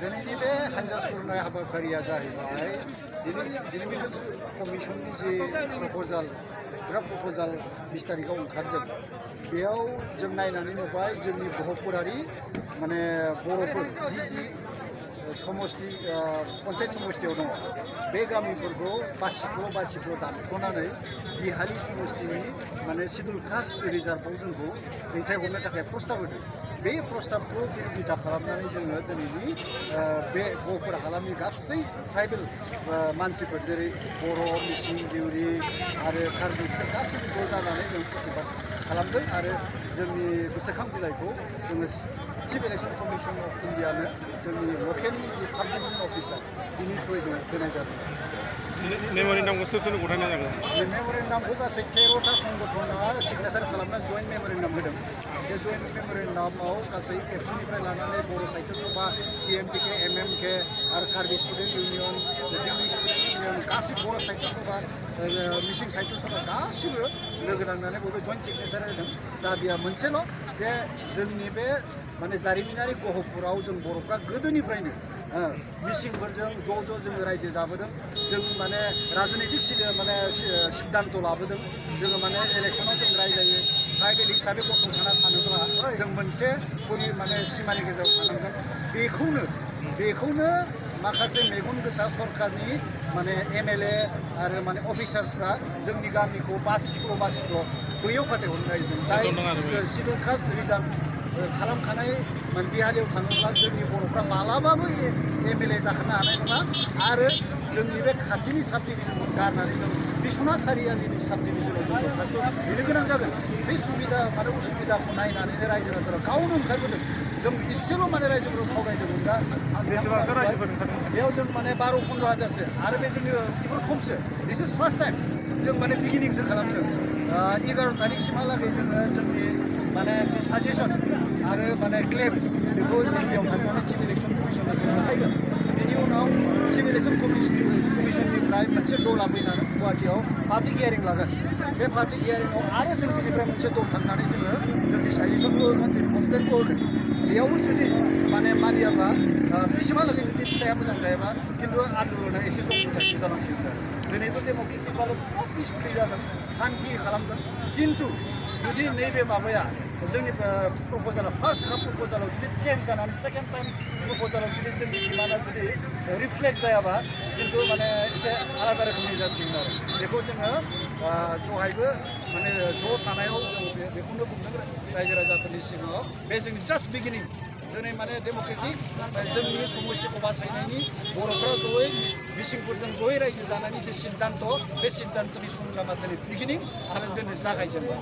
दिनैनि बे हानजा सुरनाय हाबाफारिया जाहैबाय दिनै मिडल कमिसननि जे प्रप'जाल ड्राफ्ट प्रप'जाल 20 तारिखाव ओंखारदों बेयाव जों नायनानै नुबाय जोंनि गहपुरारि माने बर'फोर जि समष्टि पन्चायत समष्टियाव दङ बे गामिफोरखौ बासिख्ल' दानख'नानै बिहारि समष्टिनि माने सिडुल कास्ट रिजार्भआव जोंखौ दैथायहरनो थाखाय प्रस्ताब होदों बे प्रस्ताबखौ बिरोधिता खालामनानै जोङो दिनैनि बे गहपुर हालामनि गासै ट्राइबेल मानसिफोर जेरै बर' मिसिं दिउरि आरो कार्बि बिसोर गासैबो ज' जानानै जों प्रतिबाद खालामदों आरो जोंनि गोसोखां बिलाइखौ जोङो चिफ इलेक्शन कमिसन अफ इन्डियानो जोंनि लकेलनि जे साब डिभिजन अफिसार बिनि थ्रुयै जों होनाय जादों मेम'रेन्डामखौ सोर गथायनाय जागोन बे मेम'रेन्डामखौ गासै 13टा संगठना सिगनेचार खालामना जइन्ट मेम'रेन्डाम होदों बे जइन्ट मेम'रेन्डामाव गासै एबसुनिफ्राय लानानै बर' साहित्य सभा TMPK MMK आरो Karbi student union Deori student union गासै बर' साहित्य सभा मिसिं साहित्य सभा गासिबो लोगो नांनानै बयबो जइन्ट सिगनेचार होदों दा बेयो मोनसेल' जे जोंनि बे माने जारिमिनारि गहपुराव जों बर'फ्रा गोदोनिफ्रायनो मिसिंफोरजों ज' जोङो रायजो जाबोदों जों माने राजनितिक माने सिद्धान्त लाबोदों जोङो माने इलेक्सनाव जों रायजायो ट्राइबेल हिसाबै गसंथाना थानोब्ला जों मोनसे माने सिमानि गेजेराव थानांगोन बेखौनो माखासे मेगन गोसा सरकारनि माने MLA आरो माने अफिसार्सफ्रा जोंनि गामिखौ बासिख्ल' बैयाव फाथायहरनो नागिरदों जाय सिडुल कास्ट रिजार्भ खालामखानाय माने बिहारियाव थाङोब्ला जोंनि बर'फ्रा मालाबाबो MLA जाखानो हानाय नङा आरो जोंनि बे खाथिनि साब डिभिजनखौ गारनानै जों बिश्वनाथ सारियालिनि साब डिभिजनाव जों दरखास्त हैनो गोनां जागोन बे सुबिदा माने उसुबिदाखौ नायनानैनो रायजो राजाफ्रा गावनो ओंखारबोदों जों इसेल' माने रायजोफोरखौ खावलायदोंमोन दा बेयाव जों माने 12-15 हाजारसो आरो बे जोंनि प्रथमसो दिस इज फार्स्ट टाइम जों माने बिगिनिंसो खालामदों 11 तारिखसिमहालागै जोङो जोंनि माने जि साजेसन आरो माने क्लेम्स बेखौ दिल्लीयाव थांनानै चिफ इलेक्शन कमिसनाव जों देखायगोन बेनि उनाव चिफ इलेक्शन कमिसननिफ्राय मोनसे दल लाबोनानै गुवाहाटीयाव पाब्लिक हियारिं लागोन बे पाब्लिक हियारिंआव आरो जों बेनिफ्राय मोनसे दल थांनानै जोङो जोंनि साजेसनखौ होगोन जोंनि कमप्लेनखौ होगोन बेयावबो जुदि माने मानियाब्ला बिसिमहालागै जुदि फिथाइया मोजां थायोबा खिन्थु आन्दलना एसे जौगाथाय जालांसिगोन आरो दिनैबो डेम'क्रेटिक बालाव बिराद पिसफुलि जादों सान्थि खालामदों खिन्थु जुदि नैबे माबाया जोंनि प्रप'जाला फार्स्ट ड्राफ्ट प्रप'जालाव जुदि चेन्ज जानानै सेकेन्ड टाइम प्रप'जालाव जुदि जोंनि डिमान्डआ जुदि रिफ्लेक्ट जायाबा खिन्थु माने एसे आलादा रोखोमनि जासिगोन आरो बेखौ जोङो दहायबो माने ज' थानायाव जों बेखौनो बुंदों रायजो राजाफोरनि सिगाङाव बे जोंनि जास्ट बिगिनिं दिनै माने डेम'क्रेटिक जोंनि समष्टिखौ बासायनायनि बर'फ्रा जयै मिसिंफोरजों जयै रायजो जानायनि जे सिद्धान्त बे सिद्धान्तनि संग्रामा दिनै बिगिनिं आरो दिनै जागायजेनबाय